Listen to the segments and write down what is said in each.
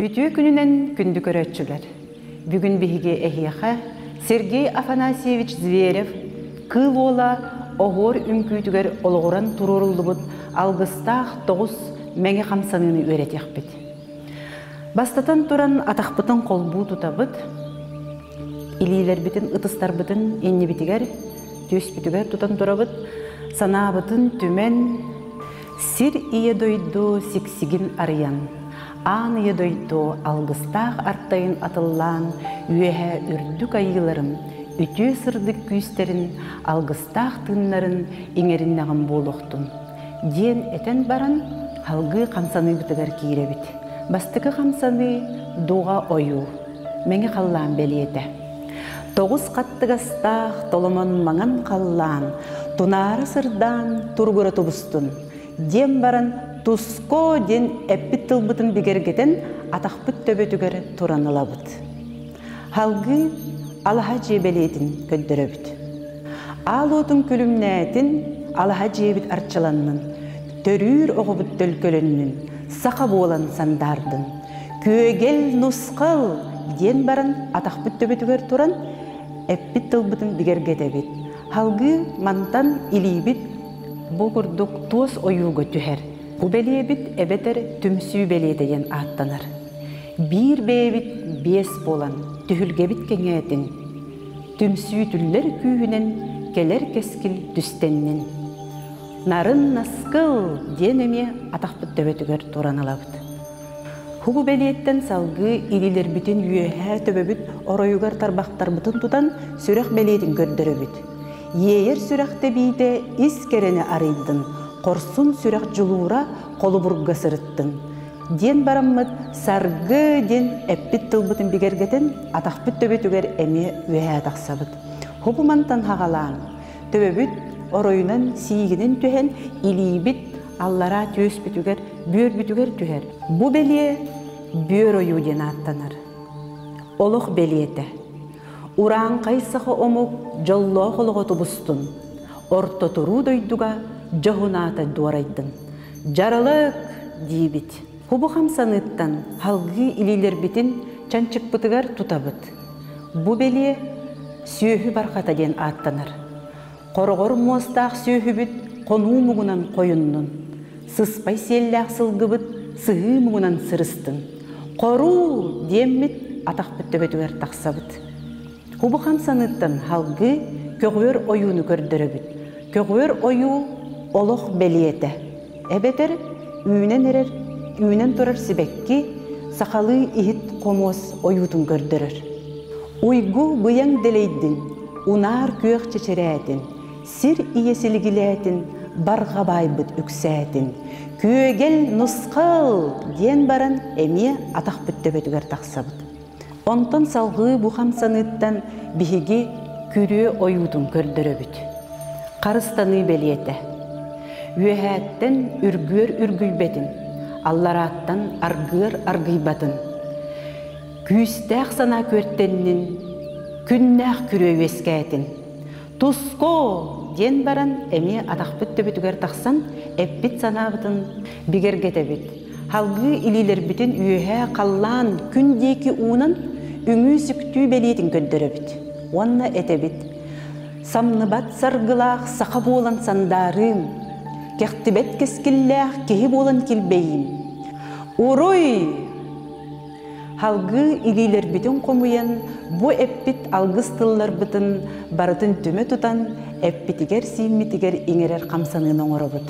Үтүө күнүнэн күндү көрөөччүлэр! Бүгүн биһиги эһиэхэ Сергей Афанасьевич Зверев Кыыл Уола оһуор үҥкүүтүгэр олоҕуран туруоруллубут алгыстаах тоҕус мэҥэ хамсаныыны үөрэтиэхпит. Бастатан туран атахпытын холбуу тутабыт, илиилэрбитин, ытыстарбытын иннибитигэр, түөспүтүгэр тутан турабыт, санаабытын түмэн, сир ийэ дойду сиксигин арыйан, аан ийэ дойду алгыстаах артайын атыллаан, үөһэ үрдүк айыыларын, үтүө сырдык күүстэрин, алгыстаах тыыннарын иҥэриннэҕим буолуохтун диэн этэн баран, салгыы хамсаныыбытыгар киирэбит. Бастакы хамсаныы дуҕа ойуу, мэҥэ халлаан бэлиэтэ. Тоҕус хаттыгастаах толомон маҥан халлаан, тунаара сырдаан туругура тубустун диэн баран туско диэн эппит тылбытын бигэргэтэн атахпыт төбөтүгэр туран ылабыт. Салгыы алаһа дьиэ бэлиэтин көрдөрөбүт. Аал уотун күлүмнээтин, алаһа дьиэбит арчыланнын, төрүүр оҕобут төлкөлөннүн, саха буолан сандаардын. Күөгэл нусхал диэн баран атахпыт төбөтүгэр туран эппит тылбытын бигэргэтэбит. Салгыы мантан илиибит бу курдук туос ойууга түһэр. Бу бэлиэбит эбэтэр түмсүү бэлиэтэ диэн ааттанар. Биир бэйэбит биэс буолан түһүлгэбит кэҥээтин, түмсүү түллэр күүһүнэн кэлэр кэскил түстэннин. Нарын наскыл диэн эмиэ атахпыт төбөтүгэр туран ылабыт. Хубу бэлиэттэн салгыы илиилэрбитин үөһээ төбөбүт оройугар тарбахтарбытын тутан сүрэх бэлиэтин көрдөрөбүт. Иэйэр сүрэх тэбиитэ ис кэрэни арыйдын, хорсун сүрэх дьулуура холобурга сырыттын. Диэн бараммыт саргы диэн эппит тылбытын бигэргэтэн атахпыт төбөтүгэр эмиэ үөһээ тахсабыт. Хобу мантан хаҕалаан, төбөбүт оройунан сиигинэн түһэн илиибит аллараа түөспүтүгэр, бүөрбүтүгэр түһэр. Бу бэлиэ бүөр ойуу диэн ааттанар. Олох бэлиэтэ. Урааҥхай саха омук дьоллоох олоҕо тубустун, орто туруу дойдуга дьоһун аата дуорайдын. Дьаралык! диибит. Хубу хамсаныыттан салгыы илиилэрбитин чанчыкпытыгар тутабыт. Бу бэлиэ сүөһү барҕата диэн ааттанар. Хороҕор муостаах сүөһүбүт хонуу муҥунан хойуннун. Сыспай сиэллээх сылгыбыт сыһыы муҥунан сырыстын. Хоруу! диэммит атахпыт төбөтүгэр тахсабыт. Хубу хамсаныыттан салгыы көҕүөр ойууну көрдөрөбүт. Көҕүөр ойуу олох бэлиэтэ. Эбэтэр үүнэн эрэр, үүнэн турар сибэкки сахалыы иһит-хомуос ойуутун көрдөрөр. Уйгу быйаҥ дэлэйдин, унаар күөх чэчирээтин, сир ийэ силигилээтин, барҕа баайбыт үксээтин. Күөгэл нусхал диэн баран эмиэ атахпыт төбөтүгэр тахсабыт. Онтон салҕыы бу хамсаныыттан биһиги күрүө ойуутун көрдөрөбүт. Харыстаныы бэлиэтэ. Үөһээттэн үргүөр үргүйбэтин, алларааттан аргыар аргыйбатын. Күүстээх санаа күөртэннин, күннээх күрүө үөскээтин. Туско! диэн баран эмиэ атахпыт төбөтүгэр тахсан эппит санаабытын бигэргэтэбит. Салгыы илиилэрбитин үөһээ халлаан күн диэки уунан үҥүү-сүктүү бэлиэтин көрдөрөбүт уонна этэбит: Самныбат саргылаах саха буолан сандаарыым, кэхтибэт кэскиллээх киһи буолан килбэйиим. Уруй! Салгыы илиилэрбитин хомуйан, бу эппит алгыс тылларбытын барытын түмэ тутан, эппитигэр-сииммитигэр иҥэрэр хамсаныыны оҥоробут.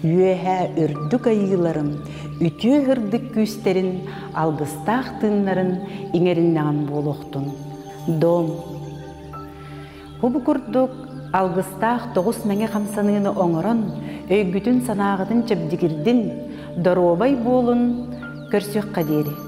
Үөһээ үрдүк айыыларым, үтүө сырдык күүстэрин, алгыстаах тыыннарын иҥэриннэҕим буолуохтун. Дом! Бу курдук алгыстаах тоҕус мэҥэ хамсаныыны оҥорон, өйгүтүн-санааҕытын чэбдигирдин, доруобай буолун, көрсүөххэ диэри.